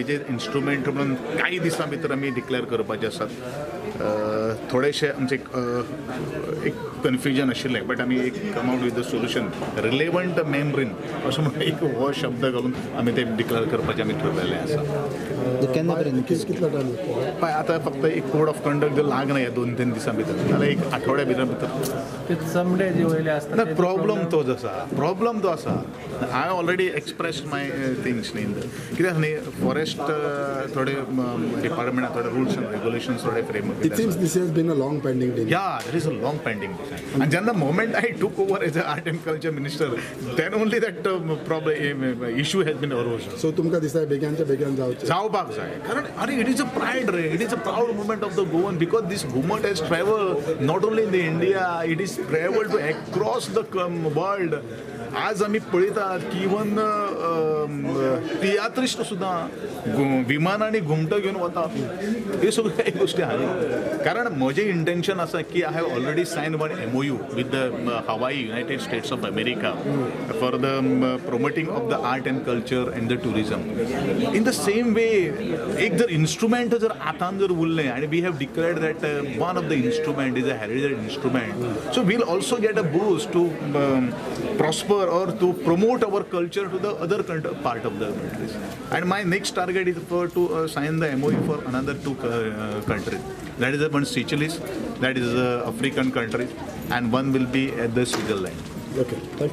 Heritage instrument म्हणून काही दिसां भितर आमी डिक्लेअर करपाचे आसात. थोडेशे आमचे एक कन्फ्युजन आशिल्लें, बट आमी एक come out with the solution, relevant membrane असो म्हणून एक हो शब्द घालून आमी ते डिक्लेअर करपाचें आमी ठरयलें आसा. केन्ना पर्यंत? कितलो टायम लागतलो? पळय, आतां फक्त एक कोड ऑफ कंडक्ट जर लागना ह्या 2-3 दिसां भितर, जाल्यार एक आठवड्या भितर भितर ते चमडे जे वयले आसता. ना, प्रॉब्लम तोच आसा, प्रॉब्लम तो आसा. हांवें ऑलरेडी एक्सप्रेस my things न्ही, कित्याक न्ही, फॉरेस्ट थोडे डिपार्टमेंटात थोडे रुल्स एंड रेगुलेशन्स थोडे framework. It seems this has been a long pending deal. Yeah, there is a long pending design. And then the moment I took over as an art and culture minister, then only that problem issue has been arose. So तुमकां दिसता बेगिनच्या बेगीन जावचें? जावपाक जाय, कारण अरे it is a pride रे, it is a proud moment of the Goan, because this Ghumat has travel not only in the India, it is travel to across the world. आज आमी पळयतात की इवन तियात्रिस्ट सुद्दां विमानांनी घुमटो घेवन वता. हे सगळ्यो एक गोश्टी आहा. कारण म्हजें इंटेन्शन आसा की I have already sign one MOU with the Hawaii, United States of America, for the promoting of the art and culture and the tourism. In the same way एक जर इन्स्ट्रुमेंट जर आतां जर उरलें आनी we have declared that one of the instrument is a heritage instrument, so we'll also get a boost to prosper or to promote our culture to the other part of the countries. And my next target is for to sign the MOU for another 2 countries. That is one Seychelles, that is African country, and one will be at the Switzerland. Okay, thank you.